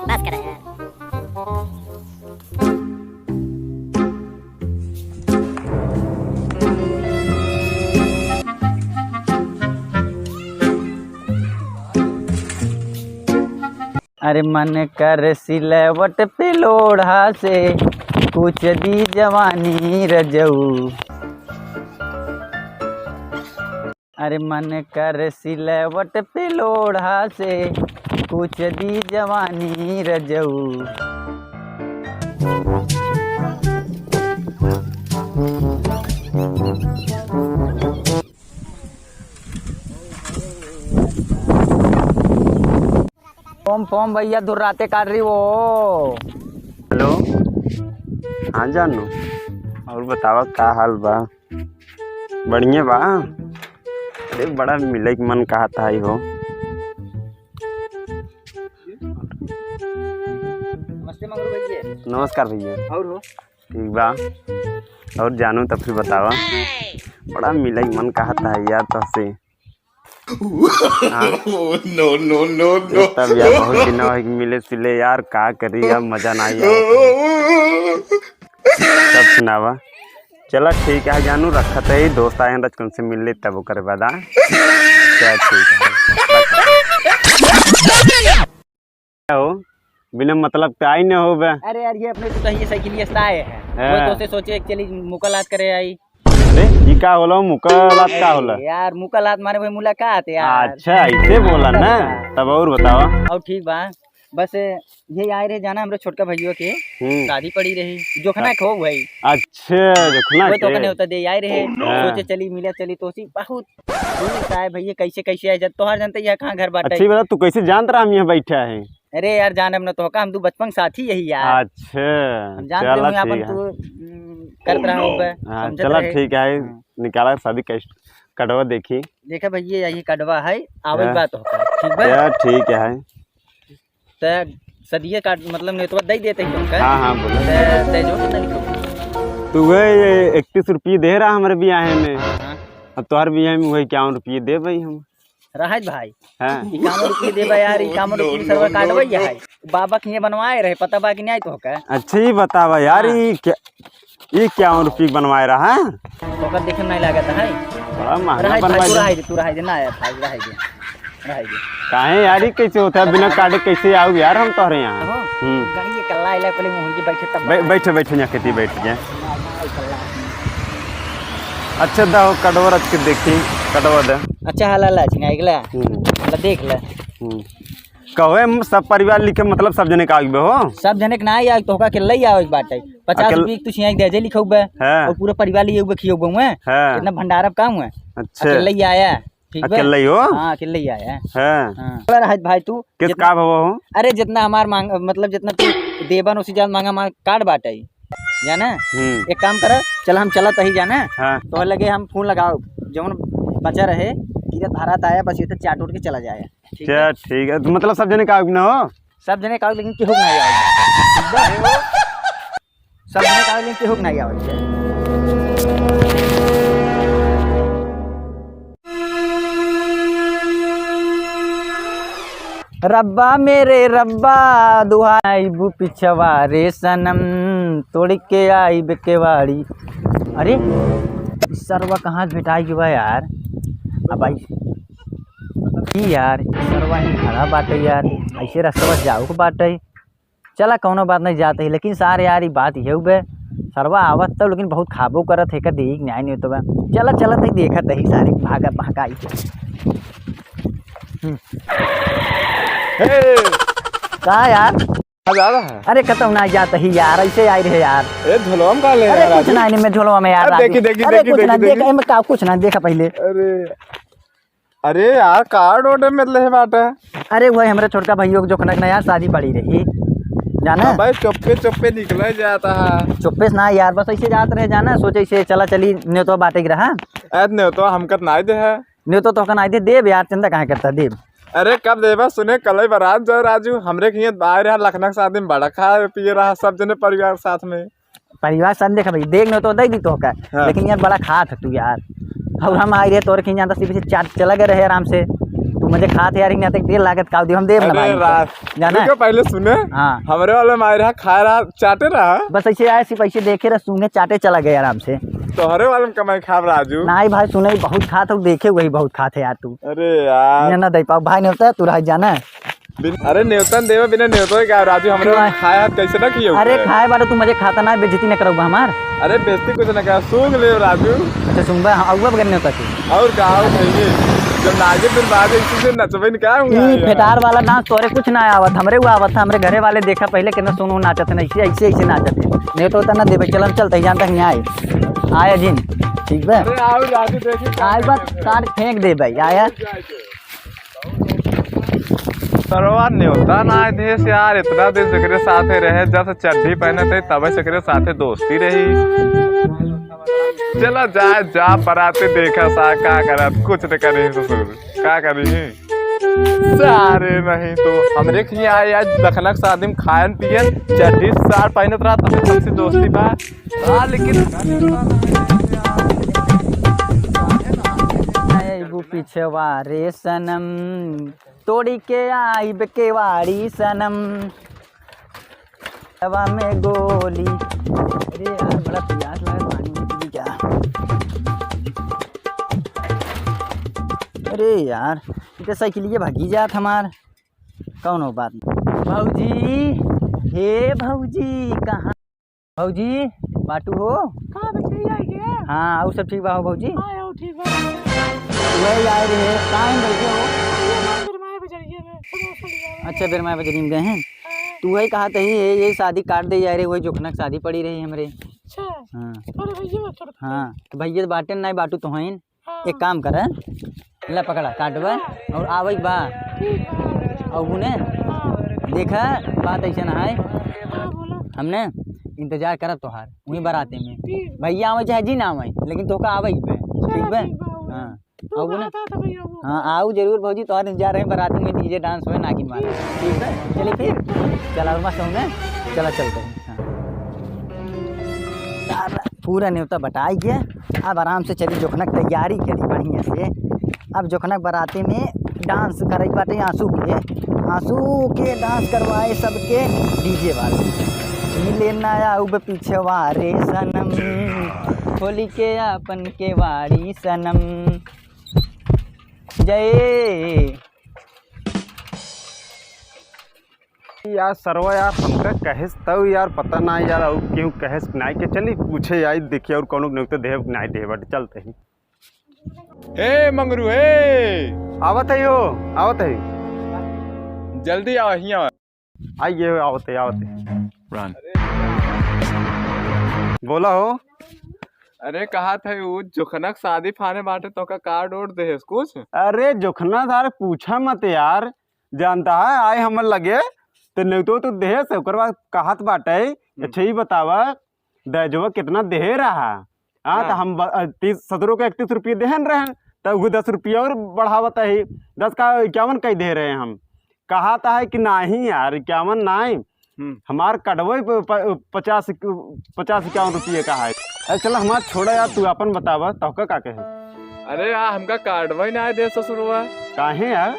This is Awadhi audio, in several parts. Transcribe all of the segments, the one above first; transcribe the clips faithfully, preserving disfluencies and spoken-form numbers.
बस करा यार। अरे मन कर सिलवट पे लोढ़ा से, कुछ दी जवानी रजऊ। अरे मन कर सिलवट पे लोढ़ा से, कुछ दी जवानी रजऊ। फोम फोम भैया, धुर्राते काट रही हो। हेलो, हाँ जानू, और बतावा का हाल बा? बढ़िया बा? अरे बड़ा मिले के मन कहत है हो। नमस्ते मंगरू भैया। नमस्कार भैया। और हो? ठीक बा। और जानू तब फिर बतावा, बड़ा मिले के मन कहत है यार तोहसे। हाँ? No, no, no, no। तब यार बहुत दिन हो गए मिले सिले यार, का करी यार, मजा ना आया। तब सुनावा। चला ठीक है जानू, रखत है, दोस्त आए हैं रचकन से मिल ले तब ओकर बाद, हाँ? चल ठीक है। हो, बिना मतलब के आई न हो बे। अरे यार, ये अपने तो कहीं साइकिल से आए हैं। हाँ। वो तो से सोचे कि चली मुलाकात करे आई। अरे, ई का होला? मुलाकात का होला? अरे यार, मुलाकात माने भाई मुलाकात यार। अच्छा, ऐसे बोला ना। हाँ। तब और बतावा। और ठीक बा, बस ये आए रहे जाना हमरे छोटका भैया के हम्म। शादी पड़ी रही, जोखना के हो भाई। अच्छा, जोखना वो तो के। कने होता दे आए रहे, हाँ। सोचे चली मिला चली तो सी बहुत दूर से आए भैया, कैसे कैसे आए जब तोहार जानते यह कहाँ घर बाटे। अच्छी बात, तू कैसे जानत रहा हम यहाँ बैठा है? अरे यार, जानब न तोहका, हम तू बचपन साथी यही यार। अच्छा, हम जानत चला रहे, अपन ठीक है। तू, उम, करत रहा होबे, हाँ, समझत चला रहे। ठीक है, हाँ। निकाला शादी कैसे, कटवा देखी। देखा भैया, यही कटवा है, आवत हाँ। बात होता है, ठीक बा? यार, ठीक है। त सदिये काट, मतलब, नेतवा दे देते ही तुमका। हाँ, हाँ, बोलो। त, त जो कितना लिखो? तू वही इकतीस रुपये दे रहा हमारे बियाहे में। हाँ, हाँ। अब तोहर बियाहे में वही इक्यावन रुपये दे भाई हम। राहत भाई, हाँ। इक्यावन रुपये देबा यार, इक्यावन रुपये सरवा काटबै है। बाबा के ये बनवाए रहे, पता बा कि नहीं तोहका? अच्छा, ये बतावा यार, हाँ। ये क्या, ये इक्यावन रुपये बनवाए रहा है? ओकर देखे में नहीं लागत है। बड़ा महंगा राहत भाई, बनवाए तू रहा। रहा दे, तू रहा दे, ना आया भाई, रहा दे, रहा दे। काहे यार, ये कैसे होता है? बिना काटे कैसे आऊ यार हम तोहरे यहाँ? हो? हम्म। गाड़ी के कल्ला आइला, पहले मुहर के बैठे तब बै-, बैठे, बैठे, यहाँ खेती बैठ गया। अच्छा, दा हो, कटवा रख के देखी, कटवा दे। अच्छा, हाला ला, छिंगा, एक ला। हम्म। ला, देख ला। हम्म। कहो, हम सब परिवार लिखे, मतलब, सब जने का आगे हो? सब जने के ना आए, तोहका अकेले ही आवे के बाटे। पचास अकेल- रुपये के तू छिंगा दे, जे लिखौबे। हाँ। और पूरा परिवार लिए उबे खियौबे हुए। हाँ। इतना भंडारा काम हुए। अच्छा। अकेले ही आया, ठीक बा? अकेले ही हो? हाँ, अकेले ही आया। हाँ। हाँ। बोला रहत भाई तू, किस जितना का भवा हो? अरे, जितना हमार मांग, मतलब, जितना तू देबन, उसी जान मांगा, मांग कार्ड बाटे। जाना? हम्म। एक काम करा, चल हम चलत ही जाना। हाँ। तो लगे हम फोन लगाओ, जौन बचा रहे, गिरत भारत आया, बस ये तो चाट उठ के चला जाए। ठीक चल, है? ठीक है। तो मतलब सब जने का आवे ना हो? सब जने का आवे, लेकिन केहू के ना आवे। सब जने का आवे, लेकिन केहू के ना आवे। रब्बा मेरे रब्बा, दुहाई बु पिछवा रे सनम, तोड़ के आइब केवाड़ी। अरे, ई सरवा कहाँ भेटाई गवा यार? अब आई, ई यार, ई सरवा ही खड़ा बाटे यार, ऐसे रस्तवा जाओ के बाटे। चला, कौनो बात नहीं, जात ही, लेकिन सारे यार, ई बात ये हुए, सरवा आवत तो, लेकिन बहुत खाबो करत है, का देख न्याय नहीं होता बा। चला, चला, तई देखत ही, सारे भागा, भागा आई। हम्म। ए! का यार? आ जा रहा है। अरे, कतौ ना जात ही यार, ऐसे आई रहे यार। ए, झोलवा में का ले अरे, यार, कुछ आदमी? ना, नहीं, मैं झोलवा में यार, अरे, राजू। देखी, देखी, अरे, देखी, कुछ देखी, ना, देखी। देख, एमे का, कुछ ना, देखा पहले। अरे, अरे यार, कार्ड order में ले बाटे। अरे, वही हमरे छोटका भैया के जोखनक ना यार, शादी पड़ी रही, जाना? हाँ भाई, चुप्पे चुप्पे निकले जाता है। चुप्पे से ना यार, बस ऐसे जात रहे, जाना, सोचे से चला चली, न्योतो बाटे के रहा। अरे, न्योतो हमका तो नाई दे है। न्योतो तोहका नाई दे, देब यार, चिंता काहे करता, देब। अरे, कब देबा? सुने, कल ही बारात जाए राजू, हमरे के हियाँ आए रहा लखनऊ के शादी में, बड़ा खाए पिए रहा सब जने परिवार के साथ में। परिवार साथ देखा भाई, देख न तो दे दी तोहका, हाँ। लेकिन यार बड़ा खात है तू यार। और हम आए रहे तोरे खियाँ जानता, सिर्फ चाट चला गए रहे आराम से। तू मुझे खात यार, यहाँ तक देर लागत का दियो, हम देब ना अरे भाई। रा-, जाना है? रुको, पहले सुने। हाँ। हमरे वाले में आए रहा, खाए रहा, चाटे रहा। बस ऐसे आए, सिर्फ ऐसे देखे रहे, सूंघे चाटे चला गए आराम से। तोहरे वाले में कमाई खाब राजू। नहीं भाई, सुने बहुत खात हो, देखे वही बहुत खात है यार तू। अरे यार। ये ना दे पाओ भाई, नहीं होता है, तू रह जाना है। बिन-, अरे नेवतन देवे बिना नेवतो का राजू, हमरे वाले खाए हाथ कैसे ना खियो अरे के? खाए बारे तू मुझे खाता ना, बेइज्जती न करो हमार। अरे बेइज्जती कुछ ना कर, सूंघ ले राजू। अच्छा सूंघबा, हाँ, अउबा बगैर नेवता के। और का, और खाइए। जब नागे दिन बाद इसी से नचबे न का हुआ ई यार? फेटार वाला डांस तोरे कुछ ना आवत, हमरे वो आवत था, हमरे घरे वाले देखा पहले कितना सोनू नाचत है, ऐसे, ऐसे, ऐसे नाचत है। नेवता उतना देवे, चल हम चलते ही जानता ही आए। आया जिन, ठीक बा? अरे आओ राजू देखी। आए बा, काट फेंक दे भाई, आया। सरवा नेवता ना देस यार, इतना दिन से एकरे साथे रहे, जब से चड्ढी पहनत है तबे से एकरे साथे दोस्ती रही। चला जाए, जा बराती देखा सा का करत, कुछ न करी ससुर, का करी। सारे नहीं तो हमरे खियाँ आए आज लखनक शादी में खायन पियन, चड्ढी सार पहनत रहा, तबे से दोस्ती बा। हाँ, लेकिन आइबू पिछवा रे सनम, तोड़ी के आइब केवाड़ी सनम। हवा में गोली। अरे यार, बड़ा प्यास लगा, पानी उनी पी जा। अरे यार, ई तो साइकिलिया भागी जात हमार। कौनो बात नहीं। भौजी, हे भौजी, कहाँ भौजी, बाटू हो? का बचैया है क्या? हाँ, और सब ठीक बा हो भौजी? हाँ, और ठीक बा। वही आए रहे, काहे बैठे हो? ये मार मेरे माए बजरिए में, समोसा ले आए। अच्छा, बेर माए बजरी में गए हैं? हाँ। तू वही कहा तही है, ये शादी काट दे यार, वही जोखना के शादी पड़ी रही हमरे। अच्छा। हाँ। अरे भैया, छोड़। हाँ, तो भैया तो बाटे नहीं, बाटू तो हैं। हाँ। एक काम कर, ले पकड़ा, काटबे और आवे के बा। ठीक बा। और उन्हें हाँ। देखा, बात ऐसे ना है। हाँ, बोला। हमने इंतजार करब तोहार, वहीं बराते में। ठीक। भैया आवे चाहे जी ना आवे, लेकिन तोका आवे के बा। चला, ठीक बा? ठीक बा, आवे। हाँ। तू और उन्हें कहता था भैया वो। हाँ, आओ जरूर भौजी, तोहार इंतजार है, बराते में डीजे डांस होए, नागिन वाला। ठीक बा? चलिए फिर, चला मस्त होने, चला चलते हैं। हाँ। पूरा नेवता बटाई गया। अब आराम से चली जोखना के तैयारी करी बढ़िया से। अब जोखना के बराती में डांस करे बाटे आंसू के, आंसू के डांस करवाए सबके डीजे वाले। मिले ना आउब पिछवा रे सनम, खोली के आपन केवाड़ी सनम। जय यार सरवा यार, हमका कहेस तउ यार, पता ना यार, और क्यों कहेस नाई के। चली पूछे आई, देखिए और कौनो नेवते देहे नाई देहे बाटे, चलते ही। हे मंगरू, हे। आवत है हो, आवत है। जल्दी आओ, हियाँ आओ। आइए, आवत है, आवत है। Run। बोला हो। अरे कहा था वो जोखनक शादी फाने बाटे, तोका कार्ड ओर्ड देहेस कुछ? अरे जोखना सारे पूछा मत यार, जानता है, आए हमर लगे, तो नेवतो तो देहेस, ओकर बाद कहत बाटे, हम्म। अच्छा, ई बतावा, दहेजवा कितना देहे रहा? हाँ, तो हाँ। हम ब-, अ, तीस, ससुरो के इकतीस रुपये देहन रहन, तो वो दस रुपया और बढ़ावत है, दस का इक्यावन कई दे रहे हम। कहत है कि नहीं यार, इक्यावन नहीं, हम्म। हमार कटवे प-, प-, पचास, पचास इक्यावन रुपये का है। अरे चला, हमार छोड़ा यार, तू अपन बतावा, तोहका का कहे? अरे यार, हमका कार्डवा ही ना दे ससुरवा। काहे यार?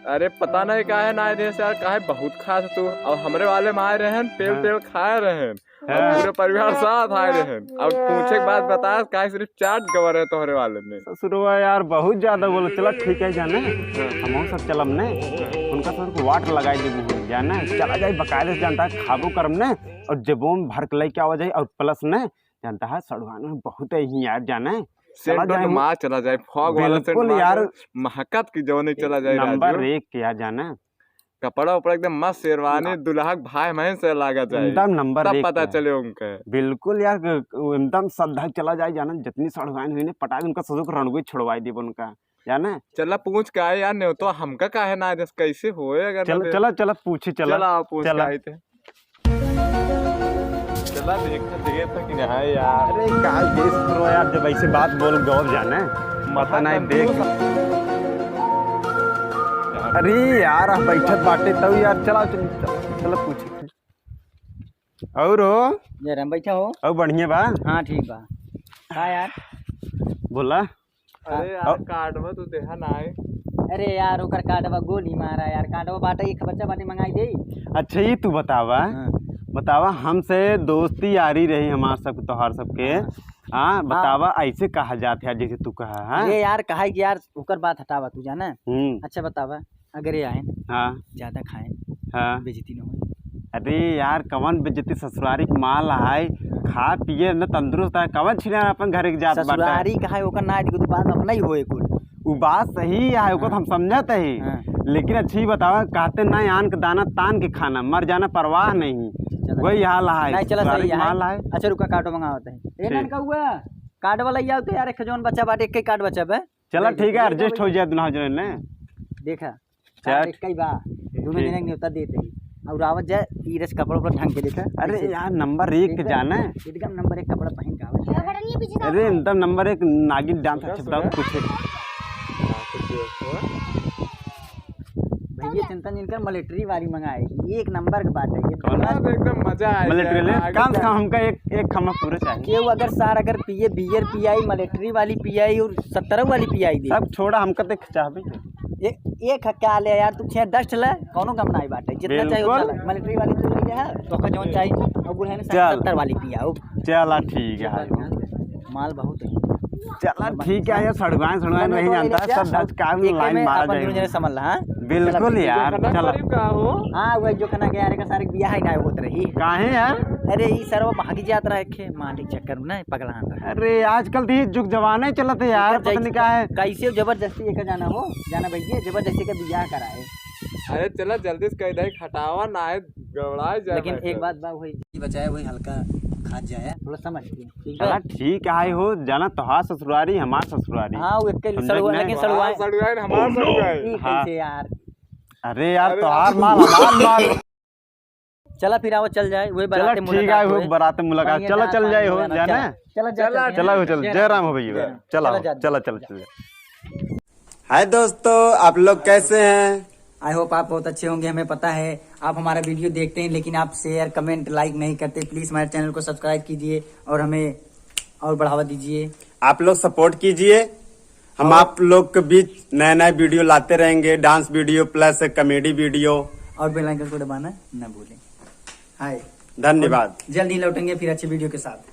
अरे पता नहीं काहे ना दे यार, काहे बहुत खास तू। और हमरे वाले में आए रहन, पेल हाँ। पेल खाए रहन। और हाँ। पूरे परिवार साथ आए रहन। अब पूछे के बाद बता, काहे सिर्फ चाट गवा रहे तोहरे वाले में? ससुरवा यार, बहुत ज्यादा बोलो। चला ठीक है जाने, हाँ। हमहू सब चलब ने, उनका सब वाट लगाई देबू हो जाने, चला जाए बकायदे से जानता है, खाबो करम ने, और जेबो में भर के लेके आवा जाए, और plus ने जानता है, सड़ुआन में बहुत है ही यार जाने। चला सेंट जाए। मार चला जाए, fog वाला सेंट बिल्कुल मार यार। के महकत की जवानी चला जाए नंबर राजू। एक के यार जाने। कपड़ा उपड़ा एकदम मस्त, शेरवानी, हाँ। दुल्हा के भाई बहन से लागा जाए। एकदम नंबर तब एक पता पे। चले उनके। बिल्कुल यार, ग-, ग-, एकदम सदा चला जाए जाने, जितनी सड़ुआन हुई ने पटा के उनका ससुर के रणगुई छुड़वाई देब उनका, जाने। चला पूछ के आए यार, नहीं तो हमका काहे ना, जस कैसे होए अगर ना चल, दे। चला, चला पूछी, चला। चला पूछ चला। के आए थे। चला देख, देख तक नहीं आए यार। अरे का देश करो यार, जब ऐसे बात बोल गौर जाने, पता नहीं देख। अरे यार, आप बैठत बाटे तब यार, चला, चल, चल, चल पूछे। और हो? जय राम, बैठा हो। और बढ़िया बा? हाँ, ठीक बा। का यार? बोला। अरे यार, और कार्डवा तो देहा ना आए। अरे यार, ओकर कार्डवा गोली मारा यार, कार्डवा बाटे, एक बच्चा बाटे, मंगाई दे। अच्छा, ये तू बतावा, हाँ। बतावा, हमसे दोस्ती यारी रही हमार सब, तोहार सबके। हाँ। हाँ, हाँ। बतावा, ऐसे कहा जात है जैसे तू कहा, हाँ? अरे यार, कहा है कि यार, ओकर बात हटावा, तू जाना। हम्म। अच्छा, बतावा, अगर ये आए, हाँ। ज्यादा खाए, हाँ। बेइज्जती न होए। अरे यार, कवन बेइज्जती, ससुरारी के माल है, खा पिए न तंदुरुस्त है, कवन छिना अपन घर के जात बाटे। ससुरारी का है, ओकर ना देखो, तो बात अपना ही होए कुल। उ बात सही है, ओकर हाँ। हम समझत ही। हाँ। लेकिन अच्छी बतावा, कहते ना, आन के दाना तान के खाना, मर जाना परवाह नहीं। चला। वही हाल है, नहीं, चला, ससुरारी सही के है। माल है। अच्छा, रुका, कार्डो मंगावत है। ए, ठीक। ननका हुआ, कार्ड वाला ही आओ तो यार, एक जौन बच्चा बाटे, एक ही कार्ड बचा बे। चला, ठीक है, adjust हो जाए दुनों जने ने। देखा, चार। कार्ड एक ही बा, दोनों ठीक। जने के न्योता देते ही। और आवत जाए, ई रस कपड़ा उपड़ा ढंग के देखा। अरे कैसे? यार, नंबर एक के एकदम, जाना है। एकदम नंबर एक कपड़ा पहन के आवत जाए। अरे, एकदम नंबर एक नागिन डांस अच्छा बताओ कुछ। भैया, चिंता जिनकर मिलिट्री वाली मंगाए, एक नंबर के बात है ये। कौन? एकदम मजा आए मिलिट्री ले, आगे कम से कम हमका एक, एक खमा पूरा चाहिए। केहू अगर सार अगर पिए, बियर पियाई, मिलिट्री वाली पियाई और सत्तरह वाली पियाई दे। सब छोड़ा, हमका देख चाहबे के। ए-, एक हक्का ले यार, तू छह डस्ट ले, कौनो गम नाई बाटे, जितना चाहे उतना बिल्कुल। ले। मिलिट्री वाली तू ले जा, तो का जौन चाहिए, और बुढ़ाने चल। सत्तर वाली पिया, ओ। चला ठीक है। माल बहुत है। चला ठीक है, ये सड़ुआन, सड़ुआन नहीं जानता, सब धचका में एक लाइन में मारा अपन जाए। दोनों जने समझ ला, हाँ? बिल्कुल चला, यार, चला। का हो? हाँ, वही जो खाना गया रे का सारे बियाह ही ना होत रही। काहे यार? अरे, ई सरवा भागी जात रहा है खे, मालिक चक्कर में ना, पगलान रहा। अरे, आजकल तो ये जुग जमाना ही चलत है यार, एकर पता नहीं जैसे का है। कैसे जबरदस्ती एकर जाना हो, जाना भैया, जबरदस्ती का बियाह कराए। अरे चला जल्दी से कह दे, हटावा ना है, गड़बड़ा जाए लेकिन ना एक कर। बात बा, वही जी बचाए, वही हल्का खात जाए, थोड़ा समझ के, ठीक चला बा? ठीक है हो, जाना तोहार ससुरारी, हमार ससुरारी। हाँ, वो एक के समझे सड़ुआ, कि नहीं? लेकिन सड़ुआ हाँ, है। सड़ुआ है, हमार सड़ुआ है। ई हाँ। कैसे यार? अरे यार, अरे तोहार यार। माल, हमार माल। चला फिर आओ, चल जाए, वही चला बारात ठीक है, मुलाकात वो होए। बारात मुलाकात, बढ़िया चला डांस चल जाए हो, वांस जाना? चला, चला, चला। चला हो, चल, जय जय राम। राम हो भैया, जय राम। चला चला, हो, जाए। चला, चला, चला। हाय दोस्तों, आप लोग कैसे हैं? I hope आप बहुत अच्छे होंगे। हमें पता है आप हमारा वीडियो देखते हैं, लेकिन आप शेयर, कमेंट, लाइक नहीं करते। प्लीज हमारे चैनल को सब्सक्राइब कीजिए और हमें और बढ़ावा दीजिए। आप लोग सपोर्ट कीजिए, हम और आप लोग के बीच नए नए वीडियो लाते रहेंगे, डांस वीडियो प्लस कॉमेडी वीडियो। और बेल आइकन को दबाना न भूलें। हाय। धन्यवाद। और जल्द ही लौटेंगे फिर अच्छे वीडियो के साथ।